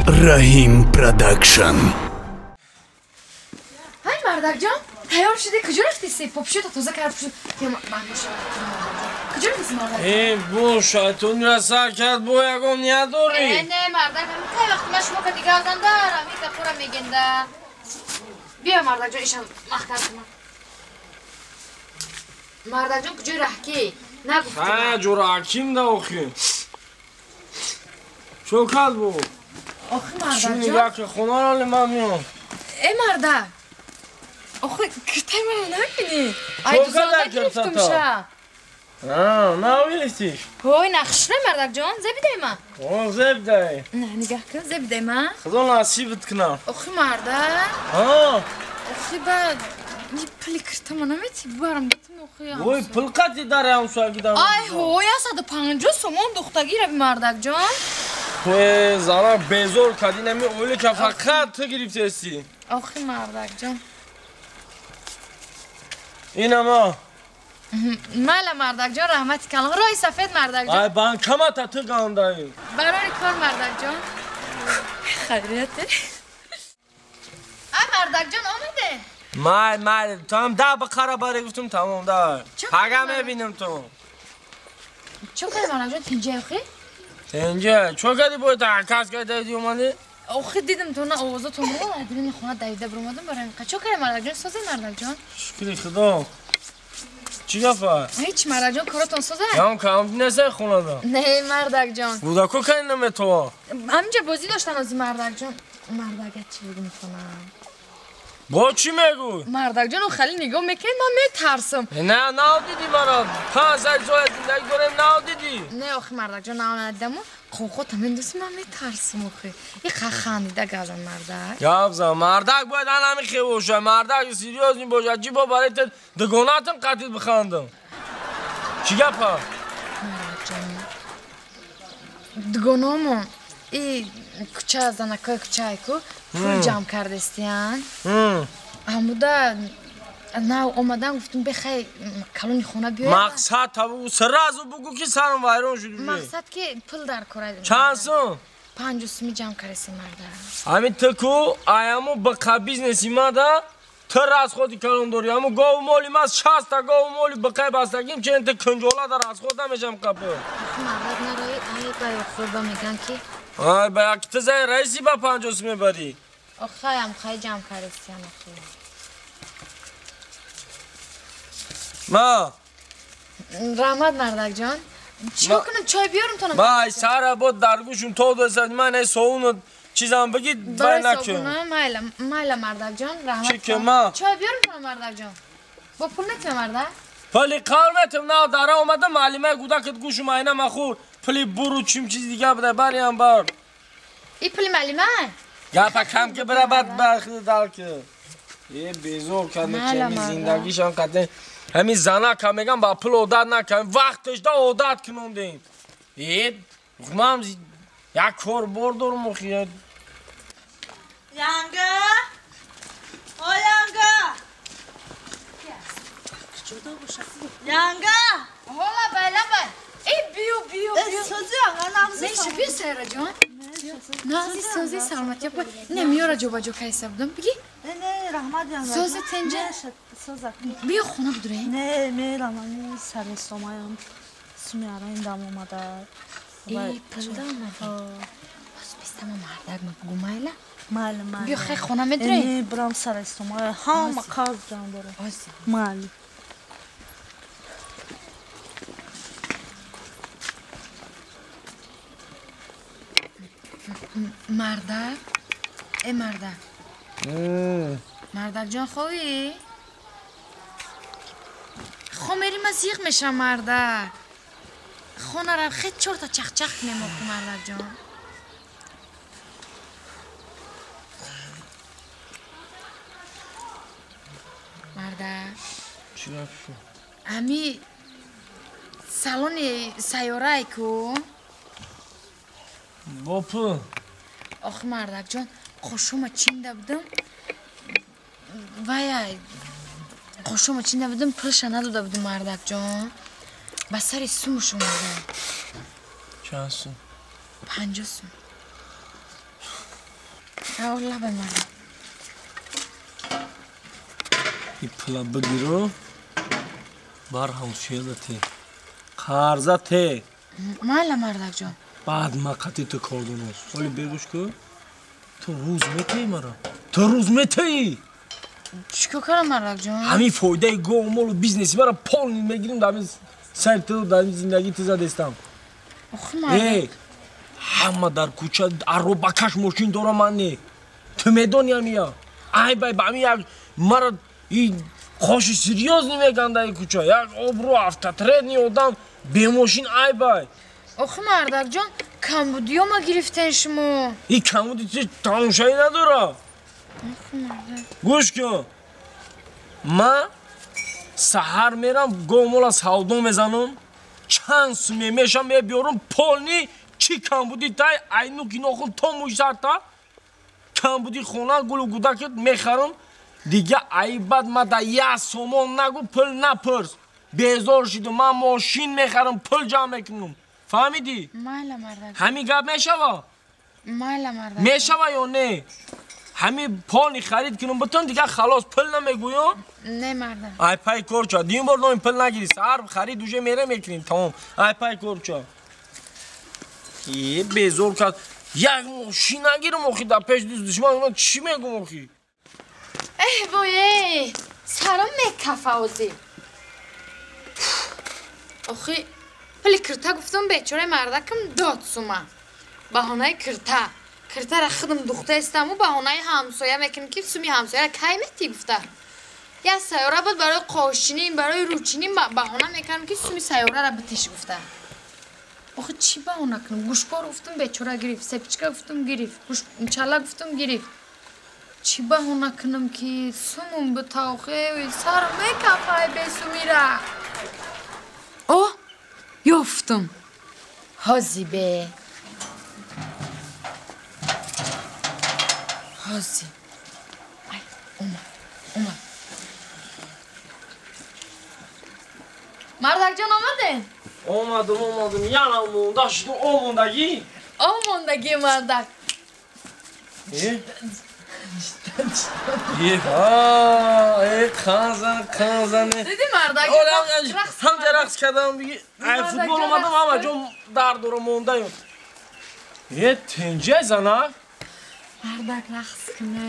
Раҳим Продакшн. Ҳай, мардакҷон, тайёр шудӣ? Куҷо рафтиси? Попшӯта тоза кард. Куҷо рафтиси, мардак? Э, бо шайтонира сар кард, бо ягон ният дорӣ? Э, не, мардак, ҳамин кай вақти ман шумо ка дига азандар, ҳамин гапора мегенда. Биё, мардакҷон, ишам маҳкам кунам. Мардакҷон, куҷои раҳкӣ? Нагуфтӣ. Ҳа, ҷо раҳким да охи. Чо кард бо? Охи, мардакҷон. Нигоҳ ки хонаро ли ман меом. Э, мардак. Охи, киртай мана накунӣ. Ай, дузонда гирифтумша. Навилистиш? Ҳой, нахшра, мардакҷон, зебидай ма. О, зебидай. Не, нигоҳ кун, зебидай ма. Худо насибат кунам. Охи, мардак. Ҳа. Охи, ба пули киртама намети бибарам битм охи. Ой, пул қати дари ҳамсоягӣ дар. Ай, ҳой, 150 сомон духтагира би, мардакҷон. Ту зана безор кардӣ, нами оиле ка фақат ту гирифтести. Охи, мардакҷон. Инама. Майла, мардакҷон, раҳмати калон. Роҳи сафед, мардакҷон. Ай, банкамата ту гандаи. Барори кор, мардакҷон. Хайрияте. Ай, мардакҷон, омаде? Май, май, ту ҳам да бақара баре гуфтум, тамом да. Пага мебинам ту. Чо кардӣ, мардакҷон, тинҷай охи? Тинҷай. Чо кардӣ бо та кас кардӣ омадӣ? Охи, дидам ту на овозатон буд, дидам хона давида баромадам барои ин. Чо кардӣ, мардакҷон, созӣ, мардакҷон? Шукри Худо. Чӣ гапа? Ҳеч, мардакҷон, коротон соза? Ям кам несай хонада. Не, мардакҷон. Будако кай наметова? Ҳаминҷа бозӣ доштан ози, мардакҷон. Мардак, чӣ бигум хонам? Бо чӣ мегӯй? Мардакҷон, хеле нигоҳ мекунед, ман метарсам. Не, надидӣ мара. 5 сол зиндагӣ дорем, надидӣ. Не, охи, мардакҷон, надидаму. Қоқота мендӯсӣ, ман метарсам охи. И хандида газан, мардак. Гап зан, мардак бояд ан ҳамин хел бошад. Мардак серьёзный бошад. Чӣ бо барои ту дугонатам қатил бихандам? Чӣ гапа? Мардакҷон, дугономон и кӯча, занакҳои кӯчаи ку пул ҷамъ кардестиян. Ҳамуда нав омадан, гуфтум, бехай калони хона биёяд. Мақсад табу сразу бугӯ, ки сарам вайрон шуд. Мақсад ки пул дар кора. Чанд сум? 50 суми ҷамъ кардеси, мардак. Ҳамин ту ку аяму биқа бизнеси мада ту расходи калон дорӣ. Ҳаму гову моли ман 60-та гову моли биқай бастагим, чен ту кунҷола дар расход намешам қапы. Мардак, нарои, ай ба ёхӯрба меган ки. Ай, ба як ту зай раиси ба 50 сум мебарӣ. Охаям хай ҷамъ кардестиян охи. Ма. Раҳмат, мардакҷон. Чикор кунам, чой биёрам тона? Май, сара бо дар гӯшум то дасад, ман эй совуну чизам бигӣ, вай накун. Майла, майла, мардакҷон, раҳмат. Чӣ ки ма? Чой биёрам тона, мардакҷон. Бо пул метима, мардак? Пули қавр метим, на дара омада маълимаи гудакат гӯшум айна махӯр. Пули буру чим чиз дига буда, бариам бар. И пули маълима? Гапа кам ки бира бад бархи дал ки. Е, безор кардем, ки зиндагишам қадем. Ҳамин занака мегам, ба пул одат накардем, вақташ да одат кунондем. Е, ман як кор бор дорум охи. Янга! О, Янга! Янга! Ҳола, байла бай. Э, биё, биё, биё. Созӣ, янга, нағзи. Неша, биё, Сайраҷон. Нағзи, сози, саломатия. Не, миёра ҷобаҷо кайса будам, биги? Не, не, раҳмат, янга. Сози, тенҷа. Соза. Биё, хона бидурем. Не, мерам, ами саресомаям. Сумиараин дам омада. Э, пулда омада. Боз бистама, мардак, ма бугу, майла? Майли, майли. Биё, хай хона медурем. Не, бирам саресомая. Ҳама қарз ҷамъ дорам. Майли. Мардак, э, мардак. Мардакҷон, хобӣ? Хо мери, ма зиқ мешам, мардак. Хонара хе чорта чахчах кунем охи, мардакҷон. Мардак. Чӣ гап шуд? Ҳами салони сайёрае ку? Бо пул. Охи, мардакҷон, қошума чинда будам. Вая, қошума чинда будам, пулша надода будам, мардакҷон. Ба сари сумуш омада. Чанд сум? 50 сум. Лабай мардак. И пула бигиру бар ҳамсояда те. Қарза те. Майла мардакҷон. Баъд ма қати ту кор дорам. Оли бегӯш ку. Ту рӯз метаи мара. Ту рӯз метаи. Чӣ кор кардам мардакҷон? Ҳамин фоидаи гову молу бизнеси мара полный мегирим дар ҳамин сари ту дар ҳамин зиндагии ту задестам. Охи мардак. Ҳама дар кӯча аробакаш мошин дорам ман не. Ту медонӣ ҳамия. Ай бай ба ҳамин як мара и хоши серьёз намеган дар кӯча. Як обрӯ автотрени одам бемошин ай бай. Охи мардакҷон, камбудиё ма гирифтен шумо. И камбуди чи тамошоӣ надора. Гӯш кун. Ма саҳар мерам говмола савдо мезанам. Чанд суме мешам мебиёрам полни чӣ камбуди тай айну кинохун то мӯйсарта камбуди хона гулу гудакет мехарам. Дига ай баъд ма да як сомон нагу пул напурс. Безор шидум ман мошин мехарам пул ҷамъ мекунам. Фаҳмидӣ? Майла мардак. Ҳамин гап мешава? Майла мардак. Мешава ё не? Ҳамин полни харид кунам бутун дига халос пул намегӯям? Не мардак. Ай пай корча. Дуюм бор номи пул нагирӣ. Саҳар харид уже мере мекунем тамом. Ай пай корча. Е безор кард. Як мошин нагирам охи дар пеш душман ман чӣ мегӯм охи? Эҳ вое, сарам мекафа озӣ. Охи пули кирта гуфтам бечораи мардакам дод сума. Баҳонаи кирта. Киртара худам духтаистаму баҳонаи ҳамсоя мекунем ки суми ҳамсояра кай метӣ гуфта. Як сайёра буд барои қошинӣ, барои рӯчинӣ баҳона мекардам ки суми сайёрара битиш гуфта. Охи чӣ баҳона кунам? Гӯшкор гуфтам бечора гирифт, сепичка гуфтам гирифт, чала гуфтам гирифт. Чӣ баҳона кунам ки сумум бита охи сарам мекафай бесумира. О, ёфтум. Ҳози бе. Ҳози. Ай, омад, омад. Мардакҷон омаден? Омадам, омадам. Яна монда шудум, омондагӣ? Омондагӣ, мардак. Е? Е, қанзан, қанзан. Диди мардак? Ҳамҷа рақс кардам, биги. Ай, футбол омадам, ҳама ҷо дард дорам, мондаем. Е, тинҷа занак? Мардак рақс куне.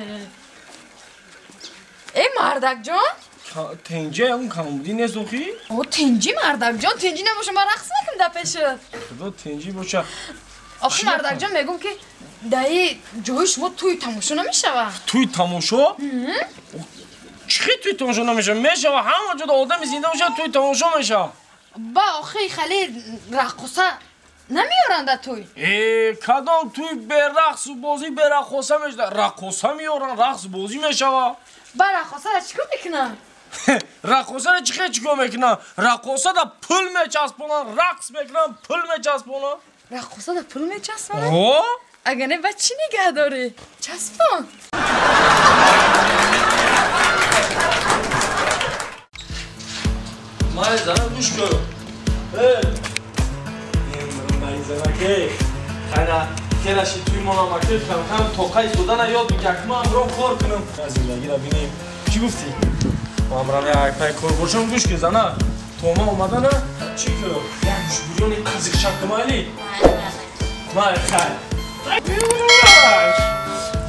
Э, мардакҷон? Тинҷа он камбудӣ нест охи? О, тинҷи мардакҷон, тинҷи набоша ман рақс мекунам дар пешат. Худо тинҷи боша. Охи мардакҷон мегӯм ки даи ҷои шумо тӯи тамошо намешава. Тӯи тамошо? Чӣ тӯи тамошо намешава? Мешава, ҳама ҷода одами зинда боша тӯи тамошо мешава. Ба охи хеле раққоса намеёранд дар тӯй. Э, кадом тӯй берақсу бозӣ бераққоса мешава? Раққоса меёранд, рақсу бозӣ мешава. Ба раққосара чӣ кор мекунанд? Раққосара чӣ хел чӣ кор мекунанд? Раққосада пул мечаспонанд, рақс мекунанд, пул мечаспонанд. Раққосада пул мечаспонанд? О? Агар не ба чӣ нигаҳ дорӣ? Часпон. Май зана гӯш кун. Э! Май занаке. Хайна келаши туи монамаке кам-кам тоқа истодана ёд бигир. Ман амром кор кунам. Зиндагиро бинем. Чӣ гуфтӣ? Ман амрам як пай кор бошам гӯш кун зана. То ма омадана чӣ кун? Як гӯшбурёни қазиқчак кумайли? Май хай.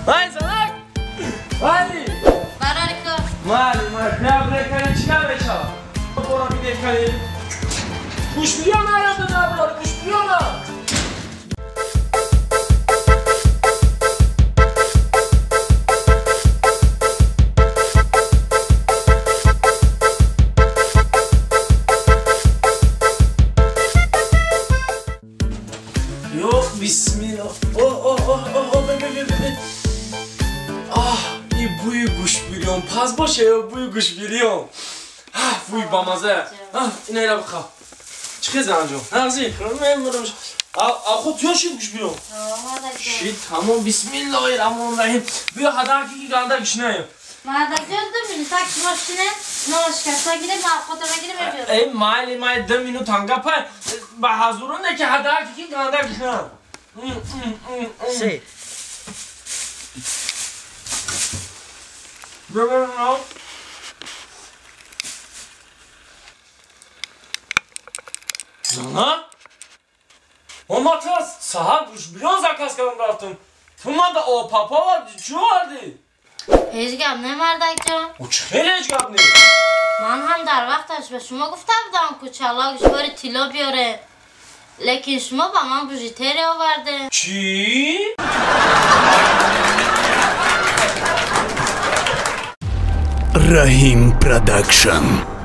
Май занак! Майли! Барори кор. Майли, май, бля, чӣ кар мешава? Бора бидекани. Гӯшбурён нарафта наброр, гӯшбурёна! Бисмилла. О, о, о, о, о, бе, бе, бе. Аҳ, и бӯи гӯшбирён паз боша ё бӯи гӯшбирён? Аҳ, бӯи бамаза. Аҳ, инайра бихав. Чӣ хел занҷон? Нағзи, мемурам. Ахо тӯ шид гӯшбирён? Шид, тамом. Бисмиллоҳи раҳмони раҳим. Биё ҳадаки ки ганда гишнаем. Мардакҷон, 2 минут так шумо шинед, нола шикаста гирем, мавқота мегирем, мебиёрем. Эй, майли, майли, 2 минут ҳанга пай. Ба ҳазуроне ки ҳадаки ки ганда гишнаем. Се. Зана? Ма ту саҳар гӯшбирён заказ кардам рафтам. Ту мада о папа оварди, чӣ овардӣ? Ҳеҷ гап не, мардакҷон. О чӣ хеле ҳеҷ гап не? Ман ҳам дар вақташ ба шумо гуфта будам, ку чалло гӯшвори тилло биёре. Лекин шумо ба ман бижутерия оварде. Чӣ? Раҳим Продакшн.